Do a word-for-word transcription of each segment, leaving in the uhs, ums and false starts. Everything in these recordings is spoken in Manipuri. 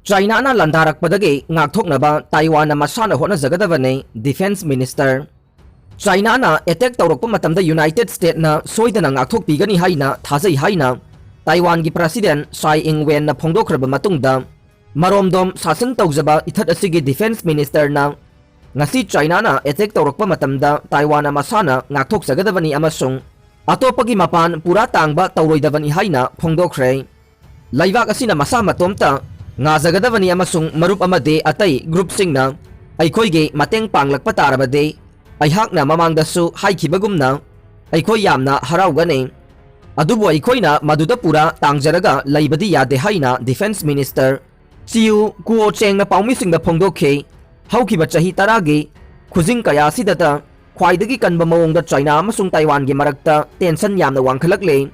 ꯆꯥꯏꯅꯥꯅ ꯂꯥꯟꯗꯥꯔꯛꯄꯗꯒꯤ ꯉꯥꯛꯊꯣꯛꯅꯕ ꯇꯥꯏꯋꯥꯟꯅ ꯃꯁꯥꯅ ꯍꯣꯠꯅꯖꯒꯗꯕꯅꯤ, Defence Minister꯫ ꯆꯥꯏꯅꯥꯅ attack ꯇꯧꯔꯛꯄ ꯃꯇꯝꯗ United Statesꯅ ꯁꯣꯏꯗꯅ ꯉꯥꯛꯊꯣꯛꯄꯤꯒꯅꯤ ꯍꯥꯏꯅ ꯊꯥꯖꯩ ꯍꯥꯏꯅ ꯇꯥꯏꯋꯥꯟꯒꯤ President Tsai Ing-wenꯅ ꯐꯣꯡꯗꯣꯛꯈ꯭ꯔꯕ ꯃꯇꯨꯡꯗ, ꯃꯔꯣꯝꯗꯣꯝ ꯁꯥꯁꯟ ꯇꯧꯖꯕ ꯏꯊꯠ ꯑꯁꯤꯒꯤ Defence Ministerꯅ ꯉꯁꯤ ꯆꯥꯏꯅꯥꯅ attack ꯇꯧꯔꯛꯄ ꯃꯇꯝꯗ ꯇꯥꯏꯋꯥꯟꯅ ꯃꯁꯥꯅ ꯉꯥꯛꯊꯣꯛꯆꯒꯗꯕꯅꯤ ꯑꯃꯁꯨꯡ ꯑꯇꯣꯞꯄꯒꯤ ꯃꯄꯥꯟ ꯄꯨꯔꯥ ꯇꯥꯡꯕ ꯇꯧꯔꯣꯏꯗꯕꯅꯤ ꯍꯥꯏꯅ ꯐꯣꯡꯗꯣꯛꯈ꯭ꯔꯦ꯫ ꯂꯩꯕꯥꯛ ꯑꯁꯤꯅ ꯃꯁꯥ ꯃꯇꯣꯝꯇ ꯉꯥꯖꯒꯗꯕꯅꯤ ꯑꯃꯁꯨꯡ ꯃꯔꯨꯞ ꯑꯃꯗꯤ ꯑꯇꯩ groupꯁꯤꯡꯅ ꯑꯩꯈꯣꯏꯒꯤ ꯃꯇꯦꯡ ꯄꯥꯡꯂꯛꯄ ꯇꯥꯔꯕꯗꯤ, ꯑꯩꯍꯥꯛꯅ ꯃꯃꯥꯡꯗꯁꯨ ꯍꯥꯏꯈꯤꯕꯒꯨꯝꯅ, ꯑꯩꯈꯣꯏ ꯌꯥꯝꯅ ꯍꯔꯥꯎꯒꯅꯤ꯫ ꯑꯗꯨꯕꯨ ꯑꯩꯈꯣꯏꯅ ꯃꯗꯨꯗ ꯄꯨꯔꯥ ꯇꯥꯡꯖꯔꯒ ꯂꯩꯕꯗꯤ ꯌꯥꯗꯦ ꯍꯥꯏꯅ Defence Minister ꯆꯤꯌꯨ ꯀꯨꯑꯣ ꯆꯦꯡꯅ ꯄꯥꯎꯃꯤꯁꯤꯡꯗ ꯐꯣꯡꯗꯣꯛꯈꯤ꯫ ꯍꯧꯈꯤꯕ ꯆꯍꯤ ꯇꯔꯥꯒꯤ ꯈꯨꯖꯤꯡ ꯀꯌꯥ ꯑꯁꯤꯗꯇ ꯈ꯭ꯋꯥꯏꯗꯒꯤ ꯀꯟꯕ ꯃꯑꯣꯡꯗ ꯆꯥꯏꯅꯥ ꯑꯃꯁꯨꯡ ꯇꯥꯏꯋꯥꯟꯒꯤ ꯃꯔꯛꯇ tension ꯌꯥꯝꯅ ꯋꯥꯡꯈꯠꯂꯛꯂꯦ꯫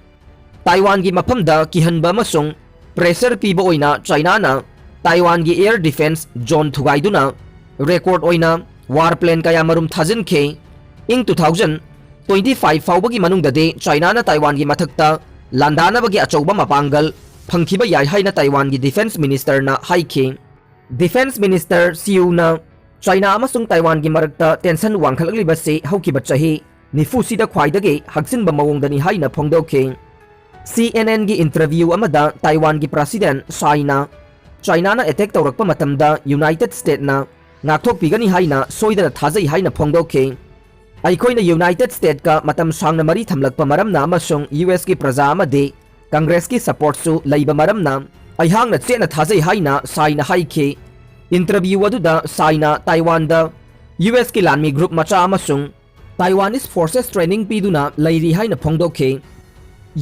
ꯇꯥꯏꯋꯥꯟꯒꯤ ꯃꯐꯝꯗ ꯀꯤꯍꯟꯕ ꯑꯃꯁꯨꯡ pressure ꯄꯤꯕ ꯑꯣꯏꯅ ꯆꯥꯏꯅꯥꯅ ꯇꯥꯏꯋꯥꯟꯒꯤ air defence zone ꯊꯨꯒꯥꯏꯗꯨꯅ record ꯑꯣꯏꯅ war plane ꯀꯌꯥ ꯃꯔꯨꯝ ꯊꯥꯖꯤꯟꯈꯤ꯫ ꯏꯪ two thousand twenty five ꯐꯥꯎꯕꯒꯤ ꯃꯅꯨꯡꯗꯗꯤ ꯆꯥꯏꯅꯥꯅ ꯇꯥꯏꯋꯥꯟꯒꯤ ꯃꯊꯛꯇ ꯂꯥꯟꯗꯥꯅꯕꯒꯤ ꯑꯆꯧꯕ ꯃꯄꯥꯡꯒꯜ ꯐꯪꯈꯤꯕ ꯌꯥꯏ ꯍꯥꯏꯅ ꯇꯥꯏꯋꯥꯟꯒꯤ Defence Ministerꯅ ꯍꯥꯏꯈꯤ꯫ Defence Minister ꯆꯤꯌꯨꯅ ꯆꯥꯏꯅꯥ ꯑꯃꯁꯨꯡ ꯇꯥꯏꯋꯥꯟꯒꯤ ꯃꯔꯛꯇ tension ꯋꯥꯡꯈꯠꯂꯛꯂꯤꯕꯁꯤ ꯍꯧꯈꯤꯕ ꯆꯍꯤ ꯅꯤꯐꯨꯁꯤꯗ ꯈ꯭ꯋꯥꯏꯗꯒꯤ ꯍꯛꯆꯤꯟꯕ ꯃꯑꯣꯡꯗꯅꯤ ꯍꯥꯏꯅ ꯐꯣꯡꯗꯣꯛꯈꯤ꯫ CNNꯒꯤ interview ꯑꯃꯗ ꯇꯥꯏꯋꯥꯟꯒꯤ President Tsaiꯅ ꯆꯥꯏꯅꯥꯅ attack ꯇꯧꯔꯛꯄ ꯃꯇꯝꯗ United Statesꯅ ꯉꯥꯛꯊꯣꯛꯄꯤꯒꯅꯤ ꯍꯥꯏꯅ ꯁꯣꯏꯗꯅ ꯊꯥꯖꯩ ꯍꯥꯏꯅ ꯐꯣꯡꯗꯣꯛꯈꯤ꯫ ꯑꯩꯈꯣꯏꯅ United Statesꯀ ꯃꯇꯝ ꯁꯥꯡꯅ ꯃꯔꯤ ꯊꯝꯂꯛꯄ ꯃꯔꯝꯅ ꯑꯃꯁꯨꯡ USꯀꯤ ꯄ꯭ꯔꯖꯥ ꯑꯃꯗꯤ Congressꯀꯤ supportꯁꯨ ꯂꯩꯕ ꯃꯔꯝꯅ ꯑꯩꯍꯥꯛꯅ ꯆꯦꯠꯅ ꯊꯥꯖꯩ ꯍꯥꯏꯅ ꯁꯥꯏꯅ ꯍꯥꯏꯈꯤ꯫ Interview ꯑꯗꯨꯗ ꯁꯥꯏꯅ ꯇꯥꯏꯋꯥꯟꯗ USꯀꯤ ꯂꯥꯟꯃꯤ group ꯃꯆꯥ ꯑꯃꯁꯨꯡ Taiwanese forces training ꯄꯤꯗꯨꯅ ꯂꯩꯔꯤ ꯍꯥꯏꯅ ꯐꯣꯡꯗꯣꯛꯈꯤ꯫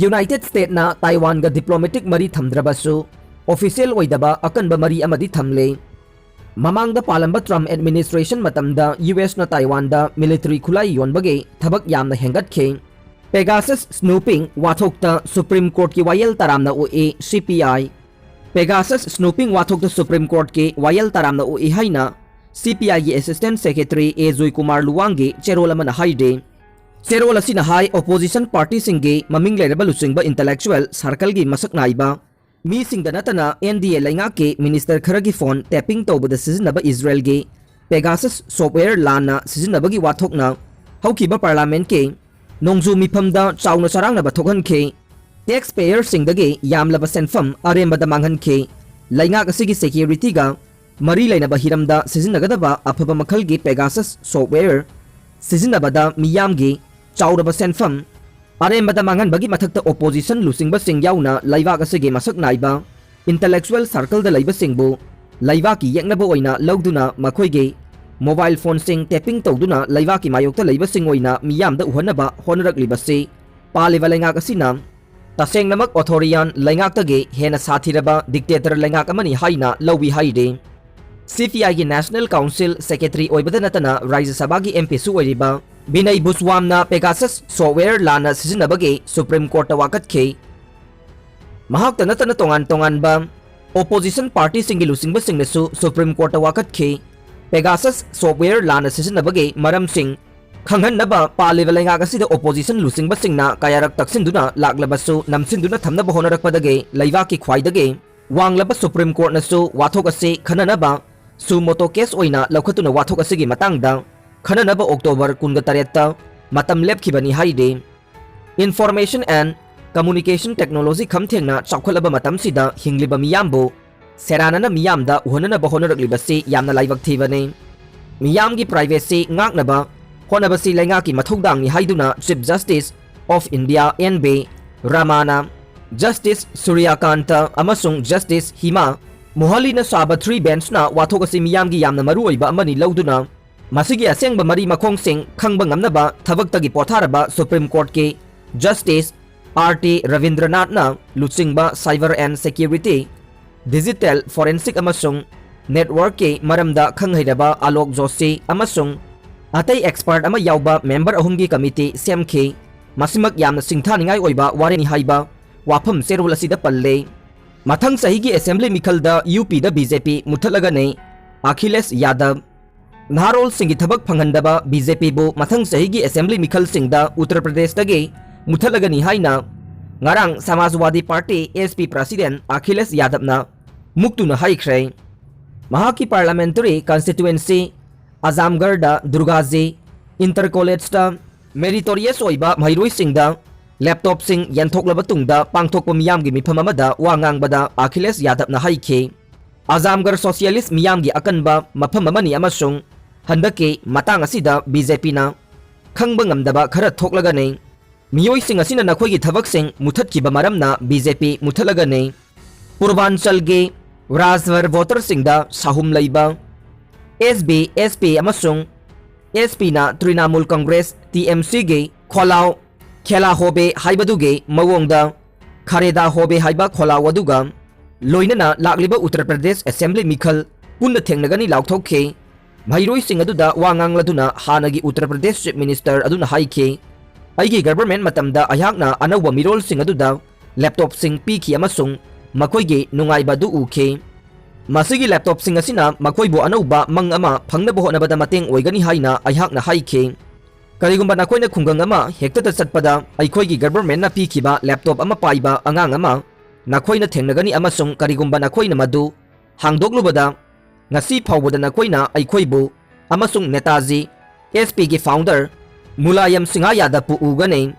United Statesꯅ ꯇꯥꯏꯋꯥꯟꯒ diplomatic ꯃꯔꯤ ꯊꯝꯗ꯭ꯔꯕꯁꯨ, official ꯑꯣꯏꯗꯕ ꯑꯀꯟꯕ ꯃꯔꯤ ꯑꯃꯗꯤ ꯊꯝꯂꯤ꯫ ꯃꯃꯥꯡꯗ ꯄꯥꯜꯂꯝꯕ Trump administration ꯃꯇꯝꯗ USꯅ ꯇꯥꯏꯋꯥꯟꯗ military ꯈꯨꯠꯂꯥꯏ ꯌꯣꯟꯕꯒꯤ ꯊꯕꯛ ꯌꯥꯝꯅ ꯍꯦꯟꯒꯠꯈꯤ꯫ Pegasus snooping ꯋꯥꯊꯣꯛꯇ Supreme Courtꯀꯤ ꯋꯥꯌꯦꯜ ꯇꯔꯥꯝꯅ ꯑꯣꯛꯏ CPI꯫ Pegasus snooping ꯋꯥꯊꯣꯛꯇ Supreme Courtꯀꯤ ꯋꯥꯌꯦꯜ ꯇꯔꯥꯝꯅ ꯑꯣꯛꯏ ꯍꯥꯏꯅ CPIꯒꯤ Assistant Secretary A ꯖꯣꯏꯀꯨꯃꯥꯔ ꯂꯨꯋꯥꯡꯒꯤ ꯆꯦꯔꯣꯜ ꯑꯃꯅ ꯍꯥꯏꯔꯤ꯫ ꯆꯦꯔꯣꯜ ꯑꯁꯤꯅ ꯍꯥꯏ, opposition partyꯁꯤꯡꯒꯤ ꯃꯃꯤꯡ ꯂꯩꯔꯕ ꯂꯨꯆꯤꯡꯕ intellectual circleꯒꯤ ꯃꯁꯛ ꯅꯥꯏꯕ ꯃꯤꯁꯤꯡꯗ ꯅꯠꯇꯅ N D A ꯂꯩꯉꯥꯛꯀꯤ ꯃꯤꯅꯤꯁꯇꯔ ꯈꯔꯒꯤ ꯐꯣꯟ ꯇꯦꯄꯤꯡ ꯇꯧꯕꯗ ꯁꯤꯖꯤꯟꯅꯕ ꯏꯖꯔꯦꯜꯒꯤ ꯄꯦꯒꯥꯁꯁ ꯁꯣꯐꯋꯦꯌꯔ ꯂꯥꯟꯅ ꯁꯤꯖꯤꯟꯅꯕꯒꯤ ꯋꯥꯊꯣꯛꯅ ꯍꯧꯈꯤꯕ ꯄꯥꯔꯂꯥꯃꯦꯟꯠꯀꯤ ꯅꯣꯡꯖꯨ ꯃꯤꯐꯝꯗ ꯆꯥꯎꯅ ꯆꯔꯥꯡꯅꯕ ꯊꯣꯛꯍꯟꯈꯤ꯫ ꯇꯦꯛꯁ ꯄꯦꯌꯔꯁꯤꯡꯗꯒꯤ ꯌꯥꯝꯂꯕ ꯁꯦꯟꯐꯝ ꯑꯔꯦꯝꯕꯗ ꯃꯥꯡꯍꯟꯈꯤ꯫ ꯂꯩꯉꯥꯛ ꯑꯁꯤꯒꯤ ꯁꯦꯀ꯭ꯌꯨꯔꯤꯇꯤꯒ ꯃꯔꯤ ꯂꯩꯅꯕ ꯍꯤꯔꯝꯗ ꯁꯤꯖꯤꯟꯅꯒꯗꯕ ꯑꯐꯕ ꯃꯈꯜꯒꯤ ꯄꯦꯒꯥꯁꯁ ꯁꯣꯐꯋꯦꯌꯔ ꯁꯤꯖꯤꯟꯅꯕꯗ ꯃꯤꯌꯥꯝꯒꯤ ꯆꯥꯎꯔꯕ ꯁꯦꯟꯐꯝ ꯑꯔꯦꯝꯕꯗ ꯃꯥꯡꯍꯟꯕꯒꯤ ꯃꯊꯛꯇ ꯑꯣꯄꯣꯖꯤꯁꯟ ꯂꯨꯆꯤꯡꯕꯁꯤꯡ ꯌꯥꯎꯅ ꯂꯩꯕꯥꯛ ꯑꯁꯤꯒꯤ ꯃꯁꯛ ꯅꯥꯏꯕ ꯏꯟꯇꯂꯦꯛꯆꯨꯋꯦꯜ ꯁꯥꯔꯀꯜꯗ ꯂꯩꯕꯁꯤꯡꯕꯨ ꯂꯩꯕꯥꯛꯀꯤ ꯌꯦꯛꯅꯕ ꯑꯣꯏꯅ ꯂꯧꯗꯨꯅ ꯃꯈꯣꯏꯒꯤ ꯃꯣꯕꯥꯏꯜ ꯐꯣꯟꯁꯤꯡ ꯇꯦꯄꯤꯡ ꯇꯧꯗꯨꯅ ꯂꯩꯕꯥꯛꯀꯤ ꯃꯥꯌꯣꯛꯇ ꯂꯩꯕꯁꯤꯡ ꯑꯣꯏꯅ ꯃꯤꯌꯥꯝꯗ ꯎꯍꯟꯅꯕ ꯍꯣꯠꯅꯔꯛꯂꯤꯕꯁꯤ ꯄꯥꯜꯂꯤꯕ ꯂꯩꯉꯥꯛ ꯑꯁꯤꯅ ꯇꯁꯦꯡꯅꯃꯛ ꯑꯣꯊꯣꯔꯤꯌꯥꯟ ꯂꯩꯉꯥꯛꯇꯒꯤ ꯍꯦꯟꯅ ꯁꯥꯊꯤꯔꯕ ꯗꯤꯛꯇꯦꯇꯔ ꯂꯩꯉꯥꯛ ꯑꯃꯅꯤ ꯍꯥꯏꯅ ꯂꯧꯏ ꯍꯥꯏꯔꯤ꯫ C P I ꯒꯤ ꯅꯦꯁꯅꯦꯜ ꯀꯥꯎꯟꯁꯤꯜ ꯁꯦꯀ꯭ꯔꯦꯇꯔꯤ ꯑꯣꯏꯕꯗ ꯅꯠꯇꯅ ꯔꯥꯖ꯭ꯌ ꯁꯚꯥꯒꯤ M P ꯁꯨ ꯑꯣꯏꯔꯤꯕ ꯕꯤꯅꯩ ꯕꯨꯁꯋꯥꯝꯅ ꯄꯦꯒꯥꯁꯁ ꯁꯣꯐꯋꯦꯌꯔ ꯂꯥꯟꯅ ꯁꯤꯖꯤꯟꯅꯕꯒꯤ ꯁꯨꯄ꯭ꯔꯤꯝ ꯀꯣꯔꯠꯇ ꯋꯥꯀꯠꯈꯤ꯫ ꯃꯍꯥꯛꯇ ꯅꯠꯇꯅ ꯇꯣꯉꯥꯟ ꯇꯣꯉꯥꯟꯕ ꯑꯣꯄꯣꯖꯤꯁꯟ ꯄꯥꯔꯇꯤꯁꯤꯡꯒꯤ ꯂꯨꯆꯤꯡꯕꯁꯤꯡꯅꯁꯨ ꯁꯨꯄ꯭ꯔꯤꯝ ꯀꯣꯔꯠꯇ ꯋꯥꯀꯠꯈꯤ꯫ ꯄꯦꯒꯥꯁꯁ ꯁꯣꯐꯋꯦꯌꯔ ꯂꯥꯟꯅ ꯁꯤꯖꯤꯟꯅꯕꯒꯤ ꯃꯔꯝꯁꯤꯡ ꯈꯪꯍꯟꯅꯕ ꯄꯥꯜꯂꯤꯕ ꯂꯩꯉꯥꯛ ꯑꯁꯤꯗ ꯑꯣꯄꯣꯖꯤꯁꯟ ꯂꯨꯆꯤꯡꯕꯁꯤꯡꯅ ꯀꯌꯥꯔꯛ ꯇꯛꯁꯤꯟꯗꯨꯅ ꯂꯥꯛꯂꯕꯁꯨ ꯅꯝꯁꯤꯟꯗꯨꯅ ꯊꯝꯅꯕ ꯍꯣꯠꯅꯔꯛꯄꯗꯒꯤ ꯂꯩꯕꯥꯛꯀꯤ ꯈ꯭ꯋꯥꯏꯗꯒꯤ ꯋꯥꯡꯂꯕ ꯁꯨꯄ꯭ꯔꯤꯝ ꯀꯣꯔꯠꯅꯁꯨ ꯋꯥꯊꯣꯛ ꯑꯁꯤ ꯈꯟꯅꯅꯕ ꯁꯨ ꯃꯣꯇꯣ ꯀꯦꯁ ꯑꯣꯏꯅ ꯂꯧꯈꯠꯇꯨꯅ ꯋꯥꯊꯣꯛ ꯑꯁꯤꯒꯤ ꯃꯇꯥꯡꯗ ꯈꯟꯅꯅꯕ ꯑꯣꯛꯇꯣꯕꯔ ꯀꯨꯟꯒ ꯇꯔꯦꯠꯇ ꯃꯇꯝ ꯂꯦꯞꯈꯤꯕꯅꯤ ꯍꯥꯏꯔꯤ꯫ Information and communication technology ꯈꯝ ꯊꯦꯡꯅ ꯆꯥꯎꯈꯠꯂꯕ ꯃꯇꯝꯁꯤꯗ ꯍꯤꯡꯂꯤꯕ ꯃꯤꯌꯥꯝꯕꯨ ꯁꯦꯔꯥꯟꯅꯅ ꯃꯤꯌꯥꯝꯗ ꯎꯍꯟꯅꯅꯕ ꯍꯣꯠꯅꯔꯛꯂꯤꯕꯁꯤ ꯌꯥꯝꯅ ꯂꯥꯏꯕꯛ ꯊꯤꯕꯅꯤ꯫ ꯃꯤꯌꯥꯝꯒꯤ ꯄ꯭ꯔꯥꯏꯚꯦꯁꯤ ꯉꯥꯛꯅꯕ ꯍꯣꯠꯅꯕꯁꯤ ꯂꯩꯉꯥꯛꯀꯤ ꯃꯊꯧꯗꯥꯡꯅꯤ ꯍꯥꯏꯗꯨꯅ Chief Justice of India N V Ramana, Justice Suryakanta ꯑꯃꯁꯨꯡ Justice Hema ꯃꯣꯍꯂꯤꯅ ꯁꯥꯕ three ꯕꯦꯟꯆꯅ ꯋꯥꯊꯣꯛ ꯑꯁꯤ ꯃꯤꯌꯥꯝꯒꯤ ꯌꯥꯝꯅ ꯃꯔꯨꯑꯣꯏꯕ ꯑꯃꯅꯤ ꯂꯧꯗꯨꯅ ꯃꯁꯤꯒꯤ ꯑꯁꯦꯡꯕ ꯃꯔꯤ ꯃꯈꯣꯡꯁꯤꯡ ꯈꯪꯕ ꯉꯝꯅꯕ ꯊꯕꯛꯇꯒꯤ ꯄꯣꯊꯥꯔꯕ ꯁꯨꯄ꯭ꯔꯤꯝ ꯀꯣꯔꯠꯀꯤ Justice R T ꯔꯕꯤꯟꯗ꯭ꯔꯅꯥꯊꯅ ꯂꯨꯆꯤꯡꯕ Cyber and Security, Digital Forensic ꯑꯃꯁꯨꯡ Networkꯀꯤ ꯃꯔꯝꯗ ꯈꯪꯍꯩꯔꯕ ꯑꯂꯣꯛ ꯖꯣꯁꯤ ꯑꯃꯁꯨꯡ ꯑꯇꯩ expert ꯑꯃ ꯌꯥꯎꯕ member ꯑꯍꯨꯝꯒꯤ committee ꯁꯦꯝꯈꯤ꯫ ꯃꯁꯤꯃꯛ ꯌꯥꯝꯅ ꯁꯤꯡꯊꯥꯅꯤꯡꯉꯥꯏ ꯑꯣꯏꯕ ꯋꯥꯔꯦꯞꯅꯤ ꯍꯥꯏꯕ ꯋꯥꯐꯝ ꯆꯦꯔꯣꯜ ꯑꯁꯤꯗ ꯄꯜꯂꯦ꯫ ꯃꯊꯪ ꯆꯍꯤꯒꯤ assembly ꯃꯤꯈꯜꯗ U Pꯗ B J P ꯃꯨꯠꯊꯠꯂꯒꯅꯤ꯫ Akhilesh ꯌꯥꯗꯕ꯫ ꯅꯍꯥꯔꯣꯜꯁꯤꯡꯒꯤ ꯊꯕꯛ ꯐꯪꯍꯟꯗꯕ B J Pꯕꯨ ꯃꯊꯪ ꯆꯍꯤꯒꯤ assembly ꯃꯤꯈꯜꯁꯤꯡꯗ ꯎꯠꯇꯔ ꯄ꯭ꯔꯗꯦꯁꯇꯒꯤ ꯃꯨꯠꯊꯠꯂꯒꯅꯤ ꯍꯥꯏꯅ ꯉꯔꯥꯡ ꯁꯃꯥꯖꯋꯥꯗꯤ party, S P, president Akhilesh ꯌꯥꯗꯕꯅ ꯃꯨꯛꯇꯨꯅ ꯍꯥꯏꯈ꯭ꯔꯦ, ꯃꯍꯥꯛꯀꯤ ꯄꯥꯔꯂꯥꯃꯦꯟꯇꯔꯤ ꯀꯟꯁꯇꯤꯇ꯭ꯋꯦꯟꯁꯤ ꯑꯖꯥꯝꯒꯔꯗ ꯗꯨꯔꯒꯥꯖꯤ ꯏꯟꯇꯔ ꯀꯣꯂꯦꯖꯇ ꯃꯦꯔꯤꯇꯣꯔꯤꯌꯁ ꯑꯣꯏꯕ ꯃꯍꯩꯔꯣꯏꯁꯤꯡꯗ ꯂꯦꯞꯇꯣꯞꯁꯤꯡ ꯌꯦꯟꯊꯣꯛꯂꯕ ꯇꯨꯡꯗ ꯄꯥꯡꯊꯣꯛꯄ ꯃꯤꯌꯥꯝꯒꯤ ꯃꯤꯐꯝ ꯑꯃꯗ ꯋꯥ ꯉꯥꯡꯕꯗ ꯑꯈꯤꯂꯦꯁ ꯌꯥꯗꯕꯅ ꯍꯥꯏꯈꯤ, ꯑꯖꯥꯝꯒꯔ ꯁꯣꯁꯤꯌꯦꯂꯤꯁ ꯃꯤꯌꯥꯝꯒꯤ ꯑꯀꯟꯕ ꯃꯐꯝ ꯑꯃꯅꯤ ꯑꯃꯁꯨꯡ ꯍꯟꯗꯛꯀꯤ ꯃꯇꯥꯡ ꯑꯁꯤꯗ B J Pꯅ ꯈꯪꯕ ꯉꯝꯗꯕ ꯈꯔ ꯊꯣꯛꯂꯒꯅꯤ꯫ ꯃꯤꯑꯣꯏꯁꯤꯡ ꯑꯁꯤꯅ ꯅꯈꯣꯏꯒꯤ ꯊꯕꯛꯁꯤꯡ ꯃꯨꯊꯠꯈꯤꯕ ꯃꯔꯝꯅ B J P ꯃꯨꯊꯠꯂꯒꯅꯤ꯫ ꯄꯨꯔꯕꯥꯟꯆꯜꯒꯤ ꯔꯥꯖꯚꯔ ꯚꯣꯇꯔꯁꯤꯡꯗ ꯁꯥꯍꯨꯝ ꯂꯩꯕ S B, S P ꯑꯃꯁꯨꯡ S Pꯅ Trinamool Congress, T M Cꯒꯤ ꯈꯣꯂꯥꯎ ꯈꯦꯂꯥ ꯍꯣꯕꯦ ꯍꯥꯏꯕꯗꯨꯒꯤ ꯃꯑꯣꯡꯗ ꯈꯔꯦꯗꯥ ꯍꯣꯕꯦ ꯍꯥꯏꯕ ꯈꯣꯂꯥꯎ ꯑꯗꯨꯒ ꯂꯣꯏꯅꯅ ꯂꯥꯛꯂꯤꯕ ꯎꯠꯇꯔ ꯄ꯭ꯔꯗꯦꯁ ꯑꯦꯁꯦꯝꯕ꯭ꯂꯤ ꯃꯤꯈꯜ ꯄꯨꯟꯅ ꯊꯦꯡꯅꯒꯅꯤ ꯂꯥꯎꯊꯣꯛꯈꯤ꯫ ꯃꯍꯩꯔꯣꯏꯁꯤꯡ ꯑꯗꯨꯗ ꯋꯥ ꯉꯥꯡꯂꯗꯨꯅ ꯍꯥꯟꯅꯒꯤ ꯎꯠꯇꯔ ꯄ꯭ꯔꯗꯦꯁ ꯆꯤꯐ ꯃꯤꯅꯤꯁꯇꯔ ꯑꯗꯨꯅ ꯍꯥꯏꯈꯤ, "ꯑꯩꯒꯤ ꯒꯚꯔꯟꯃꯦꯟꯠ ꯃꯇꯝꯗ ꯑꯩꯍꯥꯛꯅ ꯑꯅꯧꯕ ꯃꯤꯔꯣꯜꯁꯤꯡ ꯑꯗꯨꯗ ꯂꯦꯞꯇꯣꯞꯁꯤꯡ ꯄꯤꯈꯤ ꯑꯃꯁꯨꯡ ꯃꯈꯣꯏꯒꯤ ꯅꯨꯡꯉꯥꯏꯕ ꯑꯗꯨ ꯎꯈꯤ꯫ ꯃꯁꯤꯒꯤ ꯂꯦꯞꯇꯣꯞꯁꯤꯡ ꯑꯁꯤꯅ ꯃꯈꯣꯏꯕꯨ ꯑꯅꯧꯕ ꯃꯪ ꯑꯃ ꯐꯪꯅꯕ ꯍꯣꯠꯅꯕꯗ ꯃꯇꯦꯡ ꯑꯣꯏꯒꯅꯤ ꯍꯥꯏꯅ ꯑꯩꯍꯥꯛꯅ ꯍꯥꯏꯈꯤ꯫ ꯀꯔꯤꯒꯨꯝꯕ ꯅꯈꯣꯏꯅ ꯈꯨꯡꯒꯪ ꯑꯃ ꯍꯦꯛꯇꯗ ꯆꯠꯄꯗ ꯑꯩꯈꯣꯏꯒꯤ ꯒꯚꯔꯟꯃꯦꯟꯠꯅ ꯄꯤꯈꯤꯕ ꯂꯦꯞꯇꯣꯞ ꯑꯃ ꯄꯥꯏꯕ ꯑꯉꯥꯡ ꯑꯃ ꯅꯈꯣꯏꯅ ꯊꯦꯡꯅꯒꯅꯤ ꯑꯃꯁꯨꯡ ꯀꯔꯤꯒꯨꯝꯕ ꯅꯈꯣꯏꯅ ꯃꯗꯨ ꯍꯥꯡꯗꯣꯛꯂꯨꯕꯗ ꯉꯁꯤ ꯐꯥꯎꯕꯗ ꯅꯈꯣꯏꯅ ꯑꯩꯈꯣꯏꯕꯨ ꯑꯃꯁꯨꯡ ꯅꯦꯇꯥꯖꯤ S Pꯒꯤ ꯐꯥꯎꯟꯗꯔ ꯃꯨꯂꯥꯌꯝ ꯁꯤꯡꯍ ꯌꯥꯗꯕꯄꯨ ꯎꯒꯅꯤ꯫"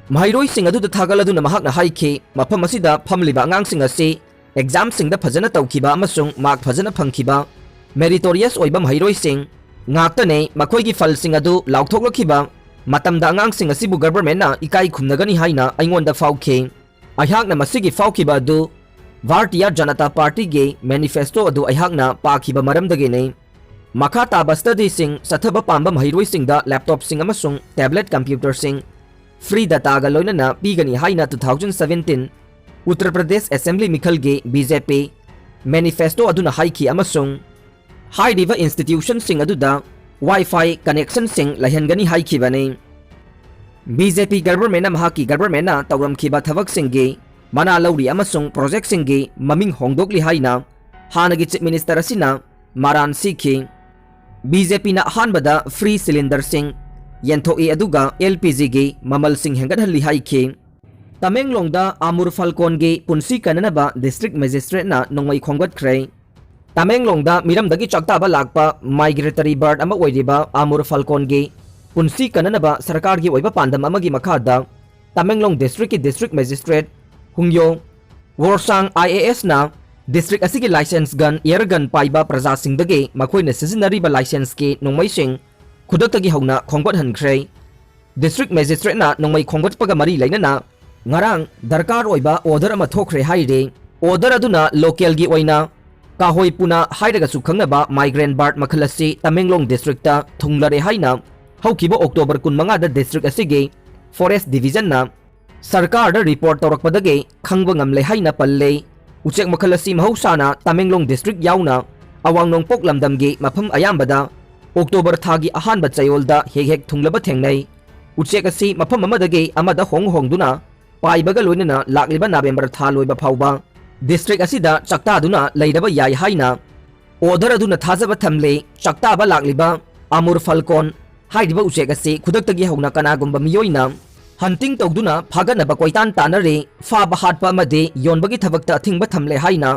ꯃꯍꯩꯔꯣꯏꯁꯤꯡ ꯑꯗꯨꯗ ꯊꯥꯒꯠꯂꯗꯨꯅ ꯃꯍꯥꯛꯅ ꯍꯥꯏꯈꯤ, "ꯃꯐꯝ ꯑꯁꯤꯗ ꯐꯝꯂꯤꯕ ꯑꯉꯥꯡꯁꯤꯡ ꯑꯁꯤ ꯑꯦꯛꯖꯥꯝꯁꯤꯡꯗ ꯐꯖꯅ ꯇꯧꯈꯤꯕ ꯑꯃꯁꯨꯡ ꯃꯥꯔꯛ ꯐꯖꯅ ꯐꯪꯈꯤꯕ ꯃꯦꯔꯤꯇꯣꯔꯤꯌꯁ ꯑꯣꯏꯕ ꯃꯍꯩꯔꯣꯏꯁꯤꯡ ꯉꯥꯛꯇꯅꯤ꯫ ꯃꯈꯣꯏꯒꯤ ꯐꯜꯁꯤꯡ ꯑꯗꯨ ꯂꯥꯎꯊꯣꯛꯂꯛꯈꯤꯕ ꯃꯇꯝꯗ ꯑꯉꯥꯡꯁꯤꯡ ꯑꯁꯤꯕꯨ ꯒꯚꯔꯟꯃꯦꯟꯠꯅ ꯏꯀꯥꯏ ꯈꯨꯝꯅꯒꯅꯤ ꯍꯥꯏꯅ ꯑꯩꯉꯣꯟꯗ ꯐꯥꯎꯈꯤ꯫ ꯑꯩꯍꯥꯛꯅ ꯃꯁꯤꯒꯤ ꯐꯥꯎꯈꯤꯕ ꯑꯗꯨ ꯚꯥꯔꯇꯤꯌꯥ ꯖꯅꯇꯥ ꯄꯥꯔꯇꯤꯒꯤ ꯃꯦꯅꯤꯐꯦꯁꯇꯣ ꯑꯗꯨ ꯑꯩꯍꯥꯛꯅ ꯄꯥꯈꯤꯕ ꯃꯔꯝꯗꯒꯤꯅꯤ꯫" ꯃꯈꯥ ꯇꯥꯕ ꯁ꯭ꯇꯗꯤꯁꯤꯡ ꯆꯠꯊꯕ ꯄꯥꯝꯕ ꯃꯍꯩꯔꯣꯏꯁꯤꯡꯗ ꯂꯦꯞꯇꯣꯞꯁꯤꯡ ꯑꯃꯁꯨꯡ ꯇꯦꯕ꯭ꯂꯦꯠ ꯀꯝꯄ꯭ꯌꯨꯇꯔꯁꯤꯡ ꯐ꯭ꯔꯤ ꯗꯇꯥꯒ ꯂꯣꯏꯅꯅ ꯄꯤꯒꯅꯤ ꯍꯥꯏꯅ two thousand seventeen Uttar Pradesh assembly ꯃꯤꯈꯜꯒꯤ B J P ꯃꯦꯅꯤꯐꯦꯁꯇꯣ ꯑꯗꯨꯅ ꯍꯥꯏꯈꯤ ꯑꯃꯁꯨꯡ ꯍꯥꯏꯔꯤꯕ ꯏꯟꯁꯇꯤꯇ꯭ꯌꯨꯁꯟꯁꯤꯡ ꯑꯗꯨꯗ Wi-Fi ꯀꯅꯦꯛꯁꯟꯁꯤꯡ ꯂꯩꯍꯟꯒꯅꯤ ꯍꯥꯏꯈꯤꯕꯅꯤ꯫ B J P ꯒꯚꯔꯟꯃꯦꯟꯠꯅ ꯃꯍꯥꯛꯀꯤ ꯒꯚꯔꯟꯃꯦꯟꯠꯅ ꯇꯧꯔꯝꯈꯤꯕ ꯊꯕꯛꯁꯤꯡꯒꯤ ꯃꯅꯥ ꯂꯧꯔꯤ ꯑꯃꯁꯨꯡ ꯄ꯭ꯔꯣꯖꯦꯛꯁꯤꯡꯒꯤ ꯃꯃꯤꯡ ꯍꯣꯡꯗꯣꯛꯂꯤ ꯍꯥꯏꯅ ꯍꯥꯟꯅꯒꯤ ꯆꯤꯐ ꯃꯤꯅꯤꯁꯇꯔ ꯑꯁꯤꯅ ꯃꯔꯥꯟ ꯁꯤꯈꯤ꯫ B J Pꯅ ꯑꯍꯥꯟꯕꯗ ꯐ꯭ꯔꯤ ꯁꯤꯂꯤꯟꯗꯔꯁꯤꯡ ꯌꯦꯟꯊꯣꯛꯏ ꯑꯗꯨꯒ L P Gꯒꯤ ꯃꯃꯜꯁꯤꯡ ꯍꯦꯟꯒꯠꯍꯜꯂꯤ ꯍꯥꯏꯈꯤ꯫ ꯇꯃꯦꯡꯂꯣꯡꯗ ꯑꯃꯨꯔ ꯐꯥꯜꯀꯣꯟꯒꯤ ꯄꯨꯟꯁꯤ ꯀꯟꯅꯅꯕ district magistrateꯅ ꯅꯣꯡꯃꯩ ꯈꯣꯝꯒꯠꯈ꯭ꯔꯦ꯫ ꯇꯃꯦꯡꯂꯣꯡꯗ ꯃꯤꯔꯝꯗꯒꯤ ꯆꯥꯛꯇꯥꯕ ꯂꯥꯛꯄ migratory bird ꯑꯃ ꯑꯣꯏꯔꯤꯕ ꯑꯃꯨꯔ ꯐꯥꯜꯀꯣꯟꯒꯤ ꯄꯨꯟꯁꯤ ꯀꯟꯅꯅꯕ ꯁꯔꯀꯥꯔꯒꯤ ꯑꯣꯏꯕ ꯄꯥꯟꯗꯝ ꯑꯃꯒꯤ ꯃꯈꯥꯗ ꯇꯃꯦꯡꯂꯣꯡ districtꯀꯤ district magistrate ꯍꯨꯡꯌꯣ ꯋꯣꯔꯁꯥꯡ IASꯅ district ꯑꯁꯤꯒꯤ licence gun, air gun ꯄꯥꯏꯕ ꯄ꯭ꯔꯖꯥꯁꯤꯡꯗꯒꯤ ꯃꯈꯣꯏꯅ ꯁꯤꯖꯤꯟꯅꯔꯤꯕ licenceꯀꯤ ꯅꯣꯡꯃꯩꯁꯤꯡ ꯈꯨꯗꯛꯇꯒꯤ ꯍꯧꯅ ꯈꯣꯝꯒꯠꯍꯟꯈ꯭ꯔꯦ꯫ District magistrateꯅ ꯅꯣꯡꯃꯩ ꯈꯣꯝꯒꯠꯄꯒ ꯃꯔꯤ ꯂꯩꯅꯅ ꯉꯔꯥꯡ ꯗꯔꯀꯥꯔ ꯑꯣꯏꯕ order ꯑꯃ ꯊꯣꯛꯈ꯭ꯔꯦ ꯍꯥꯏꯔꯤ꯫ Order ꯑꯗꯨꯅ localꯒꯤ ꯑꯣꯏꯅ ꯀꯥꯍꯣꯏ ꯄꯨꯅꯥ ꯍꯥꯏꯔꯒꯁꯨ ꯈꯪꯅꯕ migrant bird ꯃꯈꯜ ꯑꯁꯤ ꯇꯃꯦꯡꯂꯣꯡ districtꯇ ꯊꯨꯡꯂꯔꯦ ꯍꯥꯏꯅ ꯍꯧꯈꯤꯕ October ꯀꯨꯟꯃꯉꯥꯗ district ꯑꯁꯤꯒꯤ forest divisionꯅ ꯁꯔꯀꯥꯔꯗ report ꯇꯧꯔꯛꯄꯗꯒꯤ ꯈꯪꯕ ꯉꯝꯂꯦ ꯍꯥꯏꯅ ꯄꯜꯂꯤ꯫ ꯎꯆꯦꯛ ꯃꯈꯜ ꯑꯁꯤ ꯃꯍꯧꯁꯥꯅ ꯇꯃꯦꯡꯂꯣꯡ district ꯌꯥꯎꯅ ꯑꯋꯥꯡ ꯅꯣꯡꯄꯣꯛ ꯂꯝꯗꯝꯒꯤ ꯃꯐꯝ ꯑꯌꯥꯝꯕꯗ October ꯊꯥꯒꯤ ꯑꯍꯥꯟꯕ ꯆꯌꯣꯜꯗ ꯍꯦꯛ ꯍꯦꯛ ꯊꯨꯡꯂꯕ ꯊꯦꯡꯅꯩ꯫ ꯎꯆꯦꯛ ꯑꯁꯤ ꯃꯐꯝ ꯑꯃꯗꯒꯤ ꯑꯃꯗ ꯍꯣꯡ ꯍꯣꯡꯗꯨꯅ ꯄꯥꯏꯕꯒ ꯂꯣꯏꯅꯅ ꯂꯥꯛꯂꯤꯕ November ꯊꯥ ꯂꯣꯏꯕ ꯐꯥꯎꯕ district ꯑꯁꯤꯗ ꯆꯥꯛꯇꯥꯗꯨꯅ ꯂꯩꯔꯕ ꯌꯥꯏ ꯍꯥꯏꯅ order ꯑꯗꯨꯅ ꯊꯥꯖꯕ ꯊꯝꯂꯤ꯫ ꯆꯥꯛꯇꯥꯕ ꯂꯥꯛꯂꯤꯕ ꯑꯃꯨꯔ ꯐꯥꯜꯀꯣꯟ ꯍꯥꯏꯔꯤꯕ ꯎꯆꯦꯛ ꯑꯁꯤ ꯈꯨꯗꯛꯇꯒꯤ ꯍꯧꯅ ꯀꯅꯥꯒꯨꯝꯕ ꯃꯤꯑꯣꯏꯅ hunting ꯇꯧꯗꯨꯅ ꯐꯥꯒꯠꯅꯕ ꯀꯣꯏꯇꯥꯟ ꯇꯥꯟꯅꯔꯤ꯫ ꯐꯥꯕ, ꯍꯥꯠꯄ ꯑꯃꯗꯤ ꯌꯣꯟꯕꯒꯤ ꯊꯕꯛꯇ ꯑꯊꯤꯡꯕ ꯊꯝꯂꯦ ꯍꯥꯏꯅ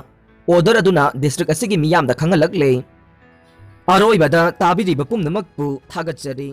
order ꯑꯗꯨꯅ district ꯑꯁꯤꯒꯤ ꯃꯤꯌꯥꯝꯗ ꯈꯪꯍꯜꯂꯛꯂꯤ꯫ ꯑꯔꯣꯏꯕꯗ ꯇꯥꯕꯤꯔꯤꯕ ꯄꯨꯝꯅꯃꯛꯄꯨ ꯊꯥꯒꯠꯆꯔꯤ꯫